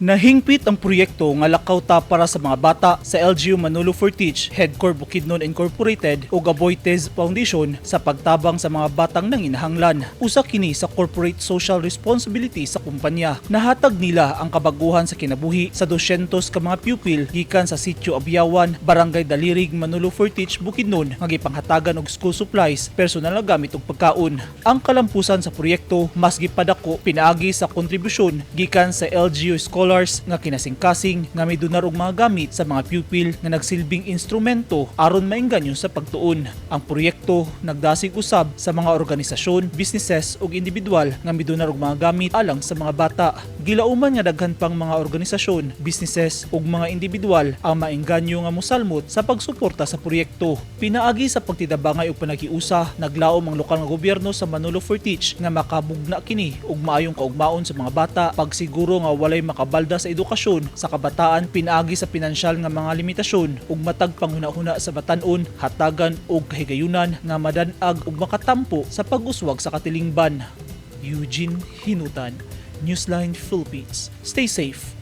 Nahingpit ang proyekto nga Lakaw Ta para sa mga bata sa LGU Manolo Fortich, Headcore Bukidnon Incorporated ug Aboitiz Foundation sa pagtabang sa mga batang nanginahanglan. Usa kini sa corporate social responsibility sa kumpanya. Nahatag nila ang kabaguhan sa kinabuhi sa 200 ka mga pupil gikan sa Sitio Abiawan, Barangay Dalirig, Manolo Fortich, Bukidnon nga gipanghatagan og school supplies, personal na gamit ug pagkaon. Ang kalampusan sa proyekto mas gipadako pinaagi sa kontribusyon gikan sa LGU scholars nga kinasingkasing nga midonar og mga gamit sa mga pupil nga nagsilbing instrumento aron maengganyo sa pagtuon. Ang proyekto nagdasig usab sa mga organisasyon, businesses ug individual nga midonar og mga gamit alang sa mga bata. Gilauman nga daghan pang mga organisasyon, businesses ug mga individual ang maengganyo nga mosalmot sa pagsuporta sa proyekto. Pinaagi sa pagtidabangay ug panagiusa, naglaom ang lokal nga gobyerno sa Manolo Fortich nga makabugna kini og maayong kaugmaon sa mga bata, pagsiguro nga walay makabalda sa edukasyon sa kabataan pinaagi sa pinansyal nga mga limitasyon ug matag panghuna-huna sa batan-on, hatagan og kahigayunan nga madanag ug makatampo sa pag-uswag sa katilingban. Eugene Hinutan, Newsline Philippines. Stay safe.